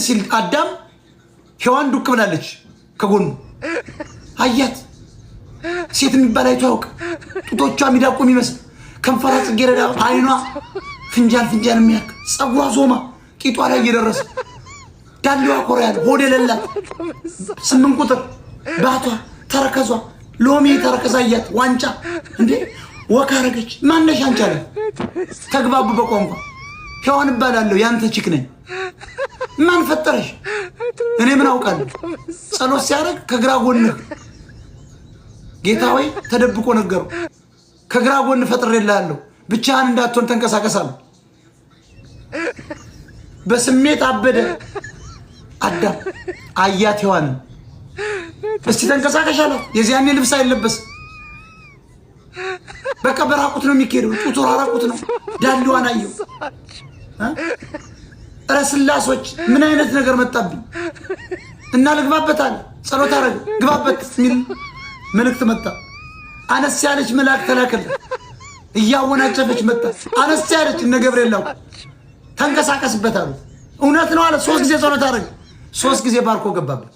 ሲል አዳም ሔዋን ዱቅ ብላለች ከጎኑ አያት። ሴት የሚባል አይቶ ያውቅ። ጡቶቿ ሚዳቆ የሚመስል፣ ከንፈሯ ጽጌረዳ፣ አይኗ ፍንጃል ፍንጃል የሚያክ፣ ፀጉሯ ዞማ ቂጧ ላይ እየደረሰ፣ ዳሌዋ ኮራ ያለ፣ ሆድ የሌላት፣ 8 ቁጥር ባቷ ተረከዟ ሎሚ ተረከዛ አያት። ዋንጫ እንዴ walk አረገች። ማነሽ አንቺ አለ። ተግባቡ በቋንቋ። ሔዋን እባላለሁ፣ ያንተ chick ነኝ። ማን ፈጠረሽ? እኔ ምን አውቃለሁ? ጸሎት ሲያደርግ ከግራ ጎንህ ጌታ ወይ ተደብቆ ነገሩ። ከግራ ጎን ፈጥሬልሃለሁ፣ ብቻህን እንዳትሆን ተንቀሳቀሳለሁ። በስሜት አበደ አዳም። አያት ሔዋንን። እስቲ ተንቀሳቀሽ አላት። የዚያኔ ልብስ አይለበስም። በቃ በራቁት ነው የሚካሄደው። ጡቱ ራቁት ነው። ዳሌዋን አየው። እረ ስላሶች፣ ምን አይነት ነገር መጣብኝ? እና ልግባበት አለ። ጸሎት አረገ። ግባበት የሚል መልእክት መጣ። አነስ ያለች መልአክ ተላከለት። እያወናጨፈች መጣ። አነስ ያለች እነ ገብርኤል ላኩ። ተንቀሳቀስበት አሉት። እውነት ነው አለ። 3 ጊዜ ጸሎት አረገ። 3 ጊዜ ባርኮ ገባበት።